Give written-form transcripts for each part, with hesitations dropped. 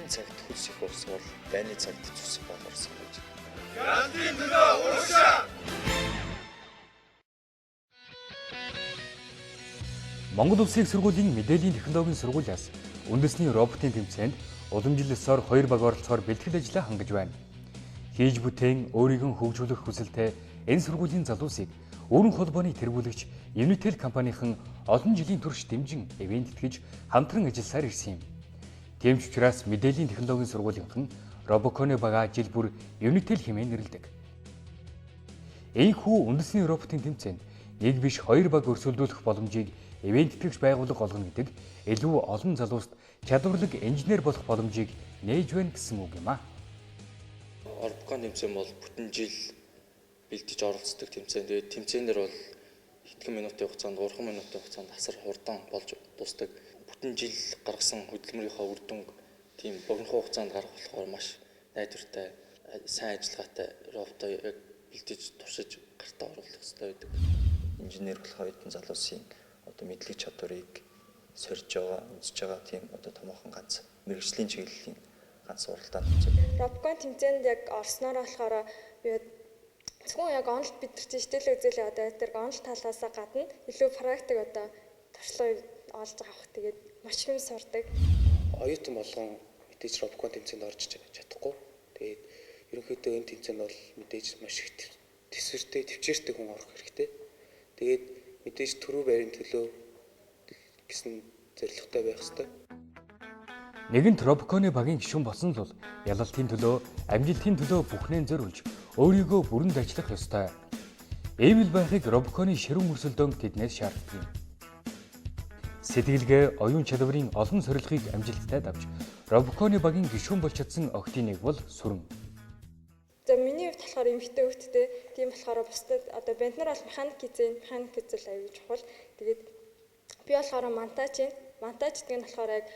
Ялалтын цагт хөлс их урсгал, дайны цагт цус их болорсон гэж. Ялалтын төлөө урагшаа! Монгол Улсын их сургуулийн мэдээллийн технологийн сургуулиас үндэсний роботын тэмцээнд уламжлал ёсоор 2 баг оролцохоор бэлтгэл ажлаа хангаж байна. Хийж бүтээн өөрийгөө хөгжүүлэх хүсэлтэй энэ сургуулийн залуусыг өрн холбооны тэргүүлэгч Unitel компанийн олон жилийн турш дэмжин ивээн тэтгэж хамтран ажилласаар ирсэн юм. Тийм ч учраас мэдээллийн технологийн сургуулийнхан Робоконы багаа жил бүр Unitel хэмээн нэрлэдэг. Ийхүү үндэсний роботын тэмцээнд нэг биш хоёр баг өрсөлдүүлэх боломжийг ивээн тэтгэгч байгууллага олгоно гэдэг илүү олон залууст чадварлаг инженер болох боломжийг нээж байна гэсэн үг юм а. Робокон тэмцээн бол бүтэн жил бэлдэж оролцдог тэмцээн. Тэгээд тэмцээнээр бол хэдхэн минутын хугацаанд, 3 минутын хугацаанд асар хурдан болж дуустдаг. Бүтэн жил гаргасан хөдөлмөрийнхөө үр дүнг тийм богино хугацаанд гаргах болохоор маш найдвартай, сайн ажиллагаатай роботоо яг бэлдэж туршиж гартаа оруулах хэрэгтэй байдаг. Инженер болох оюутан залуусын одоо мэдлэг чадварыг сорж байгаа, үзэж байгаа тийм одоо томоохон ганц мэргэжлийн чиглэлийн ганц уралдаан тэмцээн. Робокон тэмцээнд яг орсноор болохоор би зөвхөн яг онол бид нар чинь хичээлээ үзээлээ одоо тэр онол талаасаа гадна илүү практик одоо туршлага олж авах тэгээд маш юм сурдаг. Оюутан болгон мэдээж Робокон тэмцээнд орж чадахгүй. Тэгээд ерөнхийдөө энэ тэмцээнд бол мэдээж маш их төсвөртэй, төвчээртэй хүн орох хэрэгтэй. Тэгээд мэдээж төрүү байрын төлөө гэсэн зорилготой байх ёстой. Нэгэнт Робоконы багийн гишүүн болсон л бол ялалтын төлөө, амжилтын төлөө бүхнээ зориулж өөрийгөө бүрэн дажлах ёстой. Ийм л байхыг Робоконы ширүүн өрсөлдөөн тэднээс шаарддаг юм. Сэтгэлгээ, оюун чадварын олон сорилгыг амжилттай давж Робоконы багийн гишүүн болж чадсан охидын нэг бол Сүрэн. За миний хувьд болохоор эмэгтэй хүүхэдтэй, тийм болохоор бусдад одоо банд нар бол механик хийзэн, механик хийзэл аюул чухал. Тэгээд би болохоор монтаж юм. Монтаж гэдэг нь болохоор яг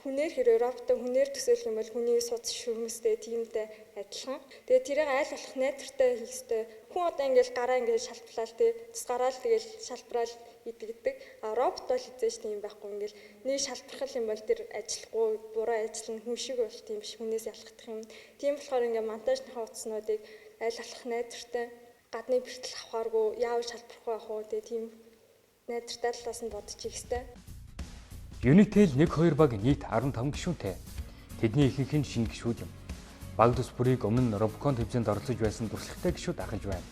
хүнээр хэрэг роботоо хүнээр төсөөлөх юм бол хүний суц шүрмэстэй тиймтэй адилхан. Тэгээд тэрийг айл болох найдвартай хийх ёстой. Хүн одоо ингээл гараа ингээл шалтлаа л тий, тус гараал тэгэл шалбраал идэгдэг. А робот бол хизээш тийм байхгүй ингээл нэг шалбархал юм бол тэр ажиллахгүй, буруу ажиллана, хүн шиг бол тийм биш, хүнээс ялгах юм. Тийм болохоор ингээ монтажныхаа утаснуудыг айл болох найдвартай гадны бэртэл авахааргүй яавал шалбарах байх уу тий, тийм найдвартай талаас нь бодож хийх ёстой. Unitel 1-2 баг нийт 15 гишүүнтэй. Тэдний ихэнх нь шинэ гишүүд юм. Баг төс бүрийг өмнө нь Робокон тэмцээнд оролцож байсан туршлагатай гишүүд ахалж байна.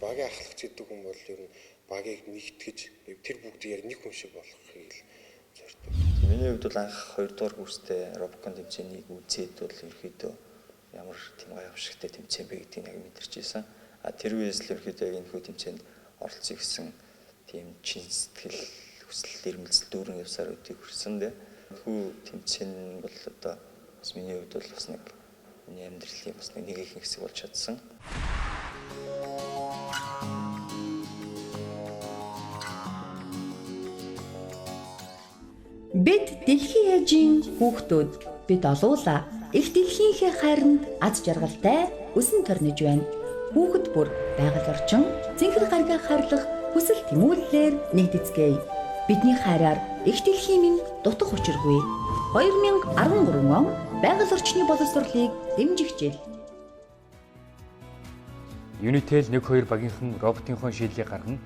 Багийн ахлагч гэдэг хүн бол ер нь багийг нэгтгэж тэр бүгдийг яг нэг хүн шиг болгохыг л зорддог. Миний хувьд бол анх 2 дугаар курстэй Робокон тэмцээнийг үзээд бол ерөнхийдөө ямар тийм гайхамшигтай тэмцээн бэ гэдгийг яг мэдэрч байсан. А тэр үеэс л ерөнхийдөө яг энэхүү тэмцээнд оролцъё гэсэн тийм чин сэтгэл хүсэл эрмэлзэл дүүрэн явсаар өдийг хүрсэн дээ. Хүү тэмцээн бол одоо бас миний хувьд бол бас нэг миний амьдралын бас нэг их хэсэг болж чадсан. Бид дэлхийн ээжийн хүүхдүүд, бид олуула их дэлхийнхээ хайранд аз жаргалтай өсөн торниж байна. Хүүхэд бүр байгаль орчин, цэнхэр гаригаа хайрлах хүсэл тэмүүллээр нэгдэцгээе. Бидний хайраар их дэлхийн минь дутах учиргүй. 2013 он байгаль орчны боловсролыг дэмжих жил. Unitel 1-2 багийнхан роботынхон шийдлийг гарган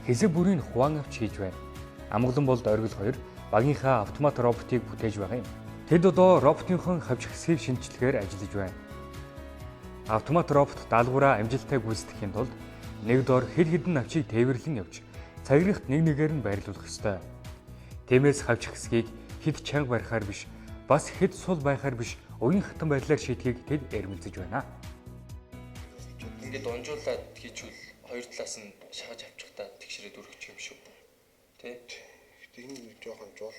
хэсэг бүрийг хуан авч хийж байна. Амгалан болд оргил 2 багийнхаа автомат роботыг бүтээж байгаа юм. Тэд одоо роботынхон хавж хэсгийг шинэчлэхээр ажиллаж байна. Автомат робот даалгавраа амжилттай гүйцэтгэхийн тулд нэг дор хэд хэдэн навчийг тээвэрлэн явж цагирагт нэг нэгээр нь байрлуулах ёстой. Тиймээс хавж хэсгийг хэд чанга барихаар биш, бас хэд сул байхаар биш уян хатан байдлаар шийдэхийг тэд эрмэлзэж байна. Ингээд унжуулаад хийчихвэл хоёр талаас нь шахаж авчихтаа тэгшрээд өргөчих юм шүү. Тэ? Энэ жоохон жуул.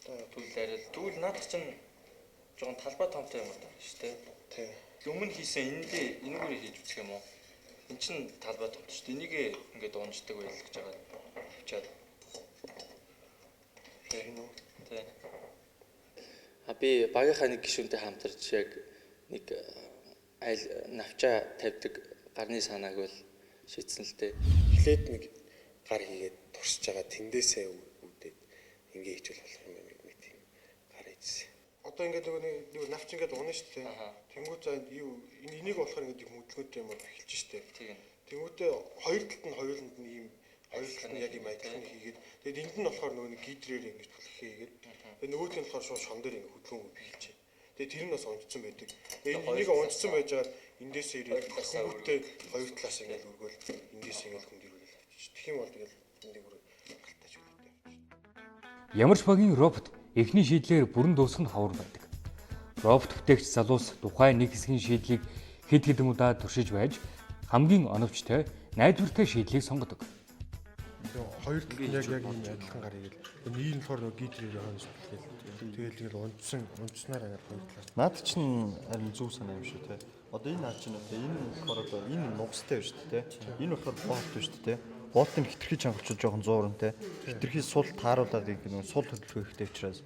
Тэгвэл арай л тэгвэл наадах чинь жоохон талбай томтой юм байна шүү дээ. Тий. Өмнө хийсэн энэгээ энэгүүрээ хийж үзэх юм уу? Эн чинь талбай томтой шүү дээ. Энийг ингээд унждаг байл гэж байгаа авчаад. Тийм үү? Тий. А би багийнхаа нэг гишүүнтэй хамтарч яг нэг айл навчаа тавьдаг гарны санааг бол шийдсэн л дээ. Эхлээд нэг гар хийгээд туршиж байгаа тэндээсээ үүдээд ингэ хийчихвэл болох юм байна гэдэг нэг тийм гар хийжсэн. Одоо ингээд нөгөө навч ингээд унаа шүү дээ. Тэнгүү за юу энийг болохоор ингээд юм хөдөлгөөнтэй юм эхэлж шүү дээ. Тэнгүүтээ хоёр талд нь хоёуланд нь ийм хоёр талд нь яг ийм адилхан хийгээд тэгээд энд нь болохоор нөгөө нэг гидрээр ингэж түлхээ хийгээд тэгээд нөгөөх нь болохоор шууд шон дээр ингэ хөдөлгөөн эхэлж. Тэгээд тэр нь бас унжсан байдаг. Тэгээд энийг унжсан байж байгаа эндээсээ ирээд тэнгүүтээ хоёр талаас ингээд өргөөл эндээсээ ингээд хүн дэрүүлэл авчиж. Тэгэх юм бол тэгэл эндээ бүр галтаж үлдээ авчиж. Ямар ч багийн робот эхний шийдлээр бүрэн дуусах нь ховор байдаг. Робот бүтээгч залуус тухайн нэг хэсгийн шийдлийг хэд хэдэн удаа туршиж байж хамгийн оновчтой, найдвартай шийдлийг сонгодог. Хоёр талд нь яг ийм адилхан гар игээл. Нэг нь болохоор нөгөө гидрээр хойноос түлхэл. Тэгэл тэгэл унтснаар ингээд хоёр талаас. Наад чинь харин зөв санаа юм шүү те. Одоо энэ наад чинь одоо энэ болохоор одоо энэ нугастай байна шүү дээ те. Энэ болохоор болт байна шүү дээ те. Болтын хитрхи чангалчул жоохон зууран те. Хитрхи сул тааруулаад ингэ нэг сул хөдөлгөөн ихтэй учраас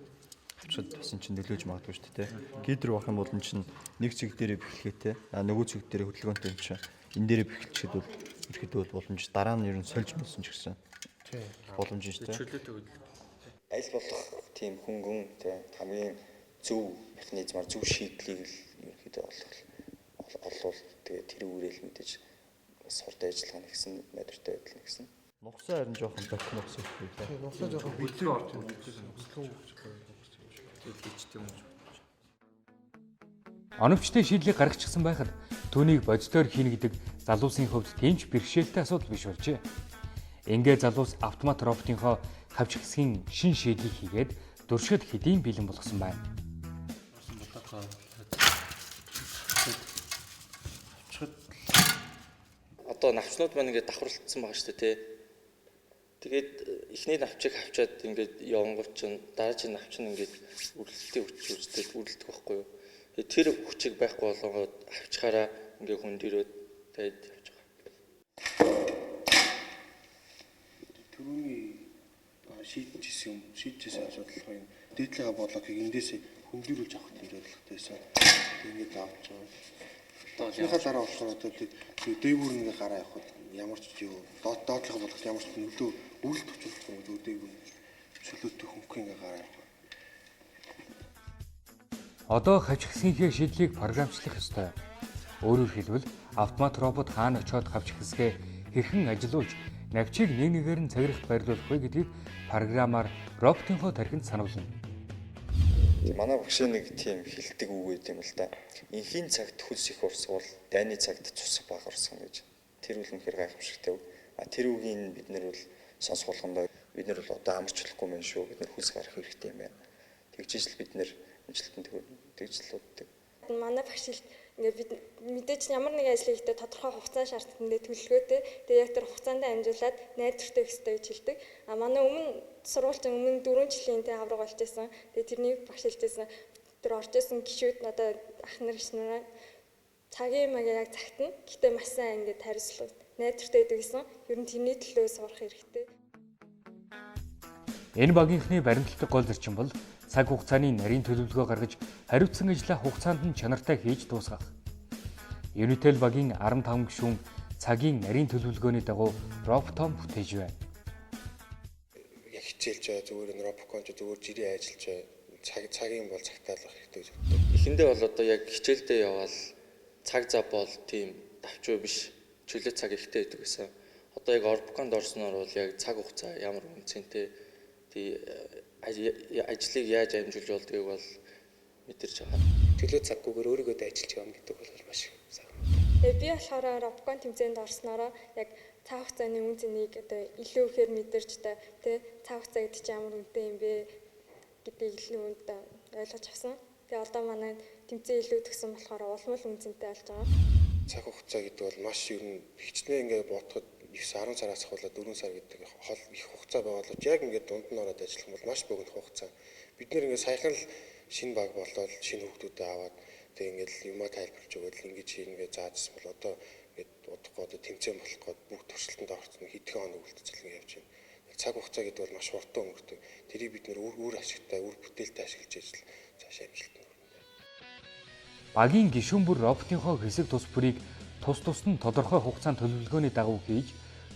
авчид бас эн чинь нөлөөж магадгүй шүү дээ те. Гидр бах юм бол эн чинь нэг цэг дээрээ бэхлэхээ те. А нөгөө цэг дээрээ хөдөлгөөнтэй юм чинь энэ дээрээ бэхлчихэд бол ерхэд бол боломж дараа нь ер нь сольж мөлсөн ч гэсэн боломж шүү дээ. Чөлөөтэй хөдөлгөөн. Аль болох тийм хөнгөн те хамгийн зөв механизмаар зөв шийдлийг л ерөнхийдөө олвол тэгээ тэр үрэл мэдээж бас хурдан ажиллагаа нэгсэн найдвартай байдал нэгсэн. Нугасаа харин жоохон бох нугас их үү те. Нугасаа жоохон хөдөлгөөн ордог. Хөдөлгөөн өгч Тэгэл хийчтэй юм уу. Оновчтой шийдлийг гаргачихсан байхад түүнийг бодитоор хийнэ гэдэг залуусын хувьд тийм ч бэрхшээлтэй асуудал биш болжээ. Ингээ залуус автомат роботынхоо хавч хэсгийн шин шийдлийг хийгээд туршихад хэдийн бэлэн болгосон байна. Одоо навчнууд маань ингээд давхарлагдсан байгаа шүү дээ тий. Тэгээд эхний навчийг авчаад ингээд явангууд чинь дараагийн навч нь ингээд үргэлжлэлтийн хүч үүсдэг, үргэлжлэх байхгүй юу. Тэгээд тэр хүчийг байхгүй болгоод авчихаараа ингээд хүнд ирээд тэгээд явж байгаа. Түрүүний шийдчихсэн юм, шийдчихсэн асуудал болохоор энэ дээдлийнхаа бодлогыг эндээсээ хөндөрүүлж авах тийм зорилготой байсан. Тэгээд ингээд авч байгаа. Тэрнийхээ дараа болохоор одоо дээгүүр нэг гараа явахад ямар ч юу доотлохоо болгох ямар ч нөлөө үрэлт очруулахгүй зөв дээгүүр чөлөөтэй хөнгөх ингээ гараа явах. Одоо хавч хэсгийнхээ шийдлийг програмчлах ёстой. Өөрөөр хэлбэл автомат робот хаана очиод хавч хэсгээ хэрхэн ажилуулж навчийг нэг нэгээр нь цагирахт байрлуулах вэ гэдгийг програмаар роботынхоо тархинд сануулна. Манай багшийн нэг тийм хэлдэг үг байт юм л да. Инхийн цагт хөлс их урсгуул, дайны цагт цус бага урсгана гэж. Тэр үл үнэхээр гайхамшигтай үг. А тэр үгийг бид нэр бол сонсох болгондоо бид нэр бол одоо амарч болохгүй мэн шүү. Бид нэр хөлс гарах хэрэгтэй юм байна. Тэгжиж л бид нэр амжилтанд тэгж л уддаг. Манай багш ингээд бид мэдээж ямар нэгэн ажил хийхдээ тодорхой хугацаа шаардсан дээр төлөвлөгөөтэй. Тэгээ яг тэр хугацаанд амжуулаад найдвартай их ёстой гэж хэлдэг. А манай өмнө сургуульчин өмнө 4 жилийн тэ авраг болж исэн. Тэгээ тэрний багш хэлжсэн. Тэр орж исэн гişүүд надад ах нар гиш нараа цагийн маяг яг цагт нь гэтээ маш сайн ингээд хариуцлага найдвартай байдаг гэсэн. Ер нь тэрний төлөө сурах хэрэгтэй. Энэ багийнхны баримтлагдаг гол зарчим бол цаг хугацааны нарийн төлөвлөгөө гаргаж хариуцсан ажлаа хугацаанд нь чанартай хийж дуусгах. Unitel багийн 15 гишүүн цагийн нарийн төлөвлөгөөний дагуу роботом бүтээж байна. Яг хичээлж байгаа зүгээр энэ робокон ч зүгээр жирийн ажиллаж байгаа цагийн бол цагтаалах хэрэгтэй гэж боддог. Эхэндээ бол одоо яг хичээлдээ яваал цаг зав бол тийм давчуу биш чөлөө цаг ихтэй байдаг гэсэн. Одоо яг Orbicon-д орсноор бол яг цаг хугацаа ямар үнцэнтэй тий ажлыг яаж амжуулж болдгийг бол мэдэрч байгаа. Чөлөө цаггүйгээр өөрийгөө дайчилж явна гэдэг бол маш сайн. Тэгээ би болохоор Robcon тэмцээнд орсноороо яг цаг хугацааны үн цэнийг одоо илүү ихээр мэдэрч та тий цаг хугацаа гэдэг чинь ямар үнэтэй юм бэ гэдгийг илүү одоо ойлгож авсан. Тэгээ одоо манай тэмцээн илүү тгсэн болохоор улам л үн цэнтэй болж байгаа. Цаг хугацаа гэдэг бол маш ер нь хичнээн ингээ бодоход 9 10 сараас ахуулаад 4 сар гэдэг хол их хугацаа байгаа боловч яг ингээд дунд нь ороод ажиллах юм бол маш богино хугацаа. Бид нэр ингээд саяхан л шинэ баг болоод шинэ хүүхдүүдэд аваад тэгээ ингээд юмаа тайлбарлаж өгөөд л ингэж хийнгээ заажсан бол одоо ингээд удахгүй одоо тэмцээн болох гээд бүх туршилтанд орцсон хэдхэн хоног үлдчихэл ингээд явж байна. Цаг хугацаа гэдэг бол маш хурдан өнгөрдөг. Тэрийг бид нэр үр ашигтай, үр бүтээлтэй ашиглаж ижил цаашаа амжилтанд хүрнэ. Багийн гишүүн бүр роботынхоо хэсэг тус бүрийг тус тус нь тодорхой хугацаанд төлөвлөгөөний дагуу хийж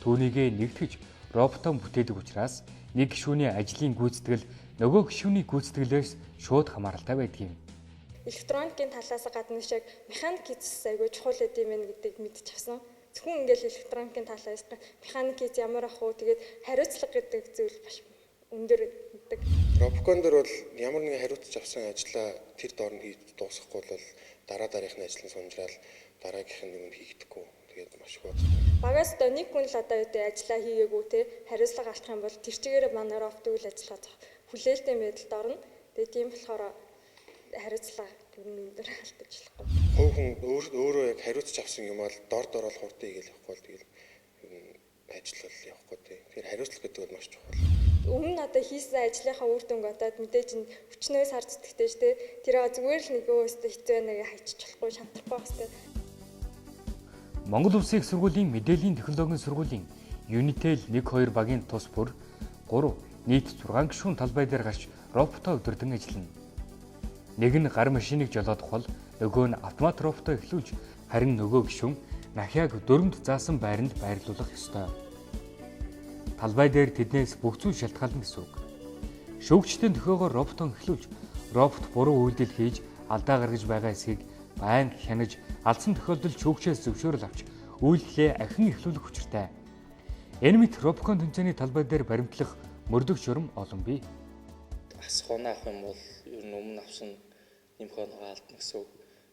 түүнийгээ нэгтгэж роботон бүтээдэг учраас нэг гишүүний ажлын гүйцэтгэл нөгөө гишүүний гүйцэтгэлээс шууд хамааралтай байдаг юм. электроникийн талаас гадна шиг механик хийц айгүй чухал байд юм байна гэдгийг мэдчих авсан. Зөвхөн ингээл электроникийн талаас механик хийц ямар ах уу, тэгээд хариуцлага гэдэг зүйл маш өндөр гэдэг. Робокон дээр бол ямар нэгэн хариуцж авсан ажлаа тэр доор нь хийж дуусгахгүй бол дараа дараагийнхны ажил нь сунжраал дараагийнх нь юм хийгдэхгүй. Тэгээд маш их боддог. Багаас одоо нэг хүн л одоо үедээ ажиллаа хийгээгүй те хариуцлага алдах юм бол тэр чигээрээ манай робот үйл ажиллагаа хүлээлттэй байдалд орно. Тэгээд тийм болохоор хариуцлага ер нь өндөр алдаж болохгүй. Хувь хүн өөрөө яг хариуцж авсан юм бол дор дорол хурдан хийгээл явахгүй бол тэгэл ажил бол явахгүй тий. Тэгэхээр хариуцлага гэдэг бол маш чухал. Өмнө нь одоо хийсэн ажлынхаа үр дүнг одоо мэдээж нь өчнөө сар зүтгэжтэй шүү дээ. Тэр зүгээр л нэг өөстөө хэцүү байна гэж хайчих болохгүй, шантрахгүй байх хэрэгтэй. Монгол Улсын их сургуулийн мэдээллийн технологийн сургуулийн Unitel 1-2 багийн тус бүр 3 нийт 6 гишүүн талбай дээр гарч роботоо өдөрдөн ажиллана. Нэг нь гар машиныг жолоодох бол нөгөө нь автомат роботоо эхлүүлж, харин нөгөө гишүүн нахиаг дөрөмд заасан байранд байрлуулах ёстой. Талбай дээр тэднээс бүх зүйл шалтгаална гэсэн үг. Шүүгчдийн төхөөгөөр роботоо эхлүүлж, робот буруу үйлдэл хийж алдаа гаргаж байгаа эсхийг байнга хянаж, алдсан тохиолдолд шүүгчээс зөвшөөрөл авч үйлдэлээ ахин эхлүүлэх учиртай. Энэ мэт Робокон тэмцээний талбай дээр баримтлах мөрдөх журам олон бий. Асах оноо авах юм бол ер нь өмнө авсан нэмэх оноогоо алдна гэсэн үг.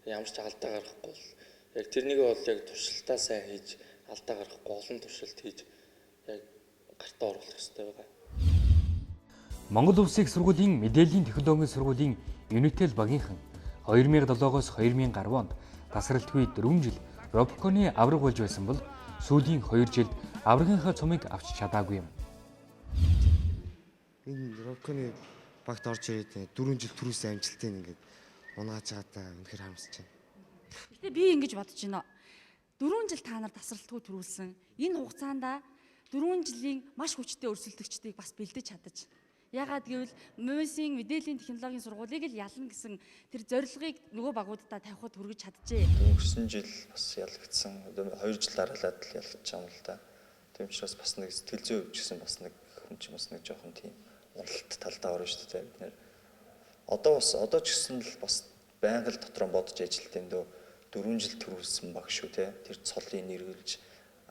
Ямар ч алдаа гаргахгүй бол яг тэрнийг бол яг туршилтаа сайн хийж алдаа гаргахгүй олон туршилт хийж яг гартаа оруулах хэрэгтэй байгаа. Монгол Улсын их сургуулийн мэдээллийн технологийн сургуулийн Unitel багийнхан 2007-оос 2010 онд тасралтгүй 4 жил Робоконы авраг болж байсан бол сүүлийн 2 жилд аврагынхаа цомыг авч чадаагүй юм. Энэ Робоконы багт орж ирээд 4 жил түрүүсэн амжилтыг ингээд унааж байгаадаа үнэхээр харамсаж байна. Гэтэ би ингэж бодож байна. 4 жил та нар тасралтгүй түрүүлсэн. Энэ хугацаанд 4 жилийн маш хүчтэй өрсөлдөгчдийг бас бэлдэж чадаж. Ягаад гэвэл МУС-ийн мэдээллийн технологийн сургуулийг л ялна гэсэн тэр зорилгыг нөгөө багуудаа тавихад хүргэж чаджээ. Өнгөрсөн жил бас ялагдсан. 2 жил дараалал л ялагдчих юм л да. Тийм учраас бас нэг сэтгэл зүйн хувьд ч гэсэн бас нэг хүн чинь бас нэг жоохон тийм уналт талдаа орно шүү дээ бид нэр. Одоо бас одоо ч гэсэн л бас байнга л дотроо бодож ажилт юм дөө. 4 жил төрүүлсэн баг шүү те. Тэр цолыг нэргэлж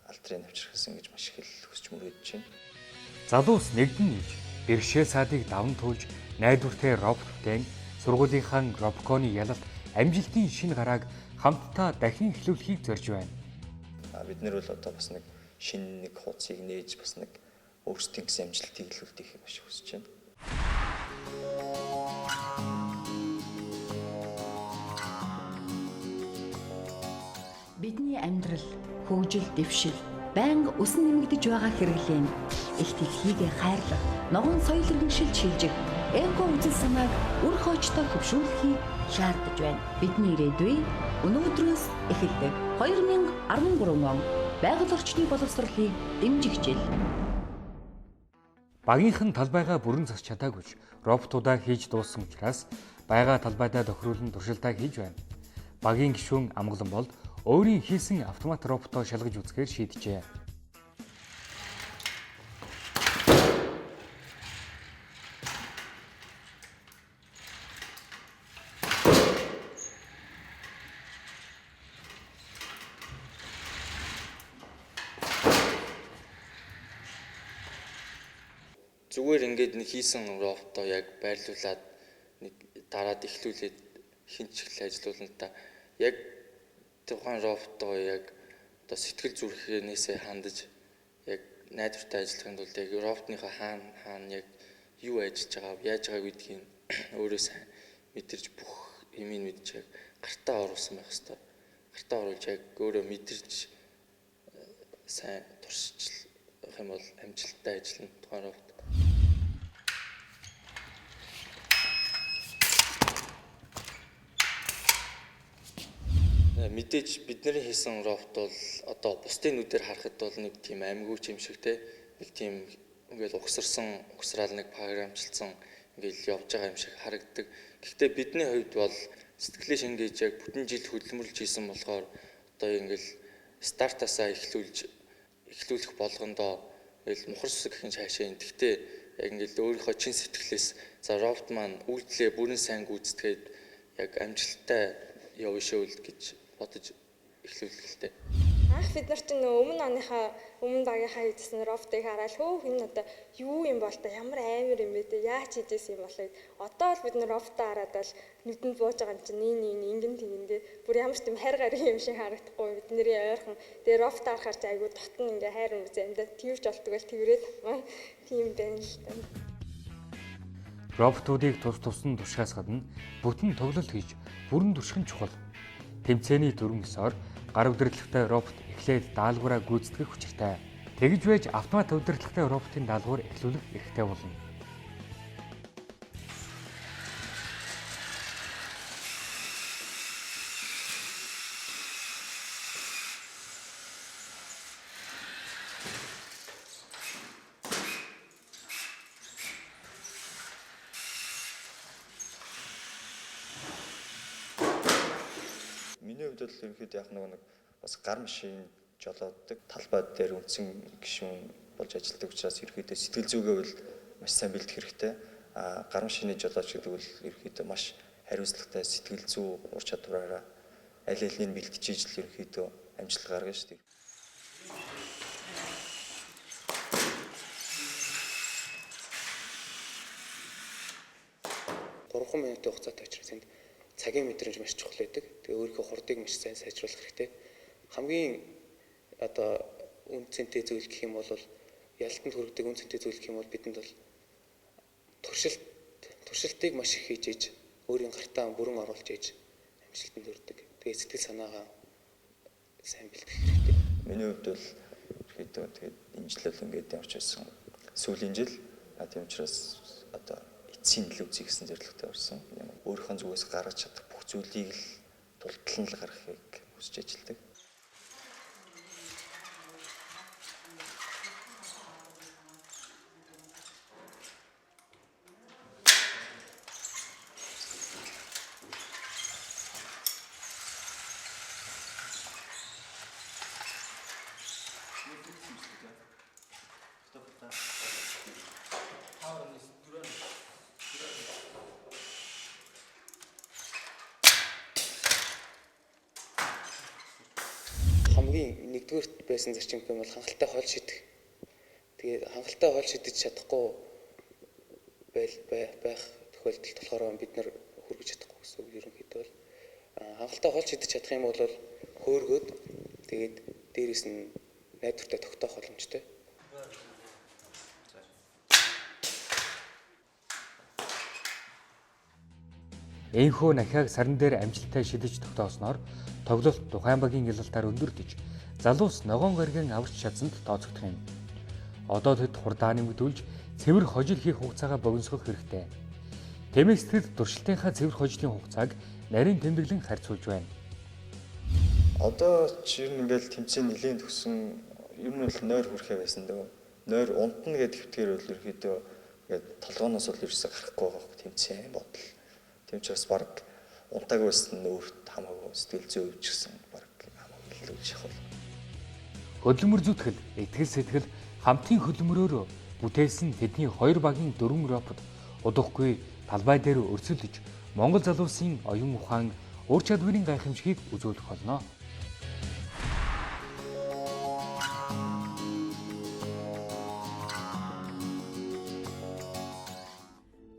алдрыг авчрахсан гэж маш их л хүсч мөрөөдөж байна. Залуус нэгдэн нийж бэрхшээл саадыг даван туулж найдвартай робот бүтээн сургуулийнхаа Робоконы ялалт амжилтын шинэ гарааг хамтдаа дахин эхлүүлэхийг зорж байна. Бид нэр бол одоо бас нэг шинэ нэг хуудсыг нээж бас нэг өөрсдийн гэсэн амжилтыг илүүлэхийг маш хүсэж байна. Бидний амьдрал, хөгжил, дэвшил байнга өсөн нэмэгдэж байгаа хэрэглээ нь их дэлхийг хайрлах, ногоон соёл иргэншилд шилжих, эко үзэл санааг үр хоочтой хөвшүүлэхийг шаардаж байна. Бидний ирээдүй өнөөдрөөс эхэлдэг. 2013 он байгаль орчны боловсролыг дэмжих жил. Багийнхан талбайгаа бүрэн засч чадаагүй ч роботуудаа хийж дууссан учраас байгаа талбайдаа тохируулан туршилтаа хийж байна. Багийн гишүүн Амгалан бол өөрийн хийсэн автомат роботоо шалгаж үзэхээр шийджээ. Зүгээр ингээд нэг хийсэн роботоо яг байрлуулад нэг дараад эхлүүлээд хинч их ажиллуулна л да. Яг тухайн роботоо яг одоо сэтгэл зүрхнээсээ хандаж яг найдвартай ажиллахын тулд яг роботныхоо хаана яг юу ажиллаж байгаа, яаж байгааг гэдгийг өөрөө сайн мэдэрч бүх юмыг мэдж яг гартаа оруулсан байх хэвээр. Гартаа оруулж яг өөрөө мэдэрч сайн туршиж юм бол амжилттай ажиллана тухайн робот. Мэдээж бидний хийсэн робот бол одоо бусдын нүдээр харахад бол нэг тийм амьгүй юм шиг те, нэг тийм ингээл угсарсан, угсраал нэг програмчлсан ингээл явж байгаа юм шиг харагддаг. Гэхдээ бидний хувьд бол сэтгэлээ шингээж яг бүтэн жил хөдөлмөрлж хийсэн болохоор одоо ингээл стартасаа эхлүүлэх болгондоо ингээл мухар сүсэг гэх юм цаашаа. Гэхдээ яг ингээл өөрийнхөө чин сэтгэлээс за робот маань үйлдэлээ бүрэн сайн гүйцэтгээд Яг амжилттай явна шүү л гэж бодож эхлүүлэлтэй. Анх бид нар чинь өмнө оныхаа өмнө багийнхаа хийжсэн роботыг хараад хөөх энэ одоо юу юм бол та ямар амар юм бэ те, яаж хийжсэн юм бол гэд. Одоо л бид нар роботоо хараад бол нүдэнд бууж байгаа юм чинь нэг ингэн тэгэндээ бүр ямар ч тийм хайр гарын юм шиг харагдахгүй бидний ойрхон. Тэгээ робот харахаар ч айгүй дотн ингээ хайр юм зэмдэ тэрч болтгоо л тэрвэрэд тийм байна л та. Роботуудыг тус тусдан туршихаас гадна бүтэн тоглолт хийж бүрэн турших нь чухал. Тэмцээний дөрвөн ёсоор гар удирдлагатай робот эхлээд даалгавраа гүйцэтгэх учиртай. Тэгж байж автомат удирдлагатай роботын даалгавар эхлүүлэх эрхтэй болно. Миний хувьд бол ерөнхийдөө яг нэг бас гар машин жолооддаг талбай дээр үндсэн гишүүн болж ажилладаг учраас ерөнхийдөө сэтгэл зүгээ бол маш сайн бэлдэх хэрэгтэй. А гар машины жолооч гэдэг бол ерөнхийдөө маш хариуцлагатай сэтгэл зүй ур чадвараараа аль алийг бэлтжиж ижил ерөнхийдөө амжилт гаргана шүү дээ. Гурван минутын хугацаатай учраас энд цагийн мэдрэмж маш чухал байдаг. Тэгээ өөрийнхөө хурдыг маш сайн сайжруулах хэрэгтэй. Хамгийн одоо үн цэнтэй зүйл гэх юм бол ялалтанд хүргэдэг үн цэнтэй зүйл гэх юм бол бидэнд бол туршилтыг маш их хийж иж өөрийн гартаа бүрэн оруулж иж амжилтанд хүрдэг. Тэгээ сэтгэл санаагаа сайн бэлтгэх хэрэгтэй. Миний хувьд бол ерөөдөө тэгээд энэ жил бол ингээд ямар ч байсан сүүлийн жил. Тийм учраас одоо эцсийн нөлөө үзье гэсэн зорилготой орсон. Өөрийнхөө зүгээс гаргаж чадах бүх зүйлийг л тултал нь л гаргахыг хүсэж ажилладаг. Хамгийн нэгдүгээрт байсан зарчим гэх юм бол хангалттай хоол шидэх. Тэгээд хангалттай хоол шидэж чадахгүй байх тохиолдолд болохоор бид нар хүргэж чадахгүй гэсэн үг ерөнхийдөө бол хангалттай хоол шидэж чадах юм бол хөөргөөд тэгээд дээрээс нь найдвартай тогтоох боломжтой. Энхүү нахиаг саран дээр амжилттай шидэж тогтоосноор тоглолт тухайн багийн ялалтаар өндөрдөж залуус ногоон гаригийн аварч чадсанд тооцогдох юм. Одоо тэд хурдаа нэмэгдүүлж цэвэр хожил хийх хугацаагаа богиносгох хэрэгтэй. Тэмээс тэд туршилтынхаа цэвэр хожлын хугацааг нарийн тэмдэглэн харьцуулж байна. Одоо ч ер нь ингээл тэмцээн нэлийн төгсөн ер нь бол нойр хүрэхээ байсан дөө. Нойр унтна гэдэг хэвтгээр бол ерөөхдөө ингээд толгооноос бол ерөөсөө гарахгүй байгаа тэмцээн бодол. Тийм ч бас баг унтаагүй байсан нь өөрт хамаагүй сэтгэл зүй өвч гэсэн баг хамаагүй л үйл шахал. Хөдөлмөр зүтгэл, итгэл сэтгэл хамтын хөдөлмөрөөр бүтээсэн тэдний хоёр багийн дөрвөн робот удахгүй талбай дээр өрсөлдөж Монгол залуусын оюун ухаан, ур чадварын гайхамшигыг үзүүлэх болно.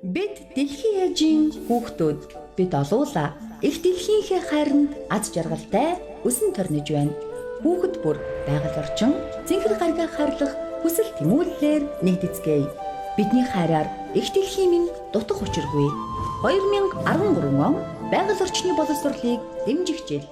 Бид дэлхийн яжийн хүүхдүүд, бид олуула их дэлхийнхээ хайранд аз жаргалтай өсөн торниж байна. Хүүхэд бүр байгаль орчин, цэнхэр гаригаа хайрлах хүсэл тэмүүллээр нэгдэцгээе. Бидний хайраар их дэлхийн минь дутах учиргүй. 2013 он байгаль орчны боловсролыг дэмжих жил.